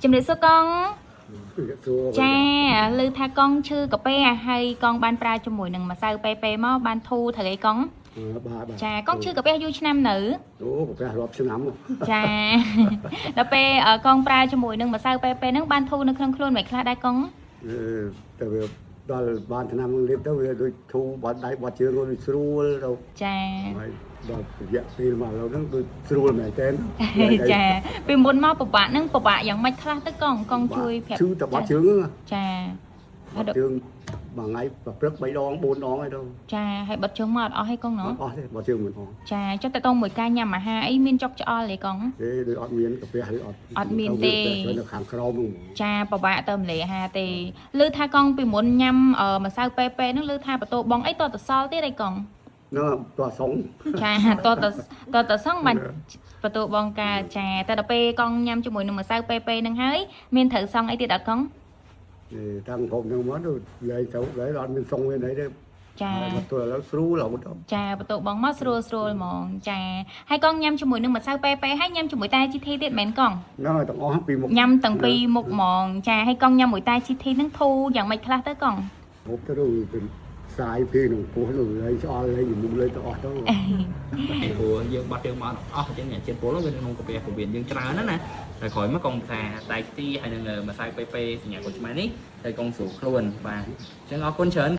ជំរាបសួរកង សួរ ចាឮថាកងឈឺកាពះហើយកងបានប្រើជាមួយនឹងម្សៅពេពេមកបានធូរត្រូវអីកង បាទបាទ ចាកងឈឺកាពះយូរឆ្នាំនៅ អូកាពះរាប់ឆ្នាំ ចាដល់ពេលកងប្រើជាមួយនឹងម្សៅពេពេហ្នឹងបានធូរនៅក្នុងខ្លួនមិនខ្លះដែរកង ទៅវាដល់បានឆ្នាំនឹងលេបទៅវាដូចធូរបាត់ដៃបាត់ជើងដូចស្រួលទៅ ចា ហើយដល់រយៈពេលមកឥឡូវហ្នឹងដូចស្រួលមែនតើ ចាពីមុនមកពិបាកហ្នឹងពិបាកយ៉ាងម៉េចខ្លះទៅកងកងជួយប្រាប់ ឈឺតែបាត់ជើងហ្នឹង ចា បាត់ជើងមួយថ្ងៃប្រព្រឹក3ដង4ដងអីទៅ ចាហើយបិទជើងមកអត់អស់ហើយកងណោះ អត់អស់ទេបាត់ជើងមិនអស់ ចាចុះតើតងមួយការញ៉ាំអាហារអីមានចុកឆ្អល់ទេកង ទេដូចអត់មានកាពះឬអត់ អត់មានទេ នៅខាងក្រោមហ្នឹង ចាពិបាកទៅម្លេអាហារទេឮថាកងពីមុនញ៉ាំម្សៅពេពេហ្នឹងឮថាបន្ទោបងអីតតសល់ទៀតអីកង ហ្នឹងតោះសុង ចាតតតតសងបានបន្ទោបងកាចាតែដល់ពេលកងញ៉ាំជាមួយនឹងម្សៅពេពេហ្នឹងហើយមានត្រូវសងអីទៀតអត់កង តាំងក្រុមហ្នឹងមកទៅលែងទៅលែងអត់មានសុងមានអីទេ ចា មកទល់ឥឡូវស្រួលរហូតដល់ ចាបន្ទោបងមកស្រួលស្រួលហ្មងចាហើយកងញ៉ាំជាមួយនឹងម្សៅពេពេហើយញ៉ាំជាមួយតែជីធីទៀតមែនកង ហ្នឹងហើយទាំងអស់ពីមុខ ញ៉ាំទាំងពីរមុខហ្មងចាហើយកងញ៉ាំមួយតែជីធីហ្នឹងធូរយ៉ាងម៉េចខ្លះទៅកង ហូបទៅទៅខ្សាយពីក្នុងពោះនោះលែងឆ្អល់លែងមុខលែងទៅអស់ទៅ ព្រោះយើងបាត់យើងមកអស់អញ្ចឹងអ្នកជាតិពលវានៅក្នុងកាពះពវៀនយើងច្រើនណាស់ណាតែក្រោយមកកងផ្សារតែកទីហើយនឹងម្សៅពេពេសញ្ញាកូនឆ្មានេះតែកងស្រួលខ្លួនបាទអញ្ចឹងអរគុណច្រើន។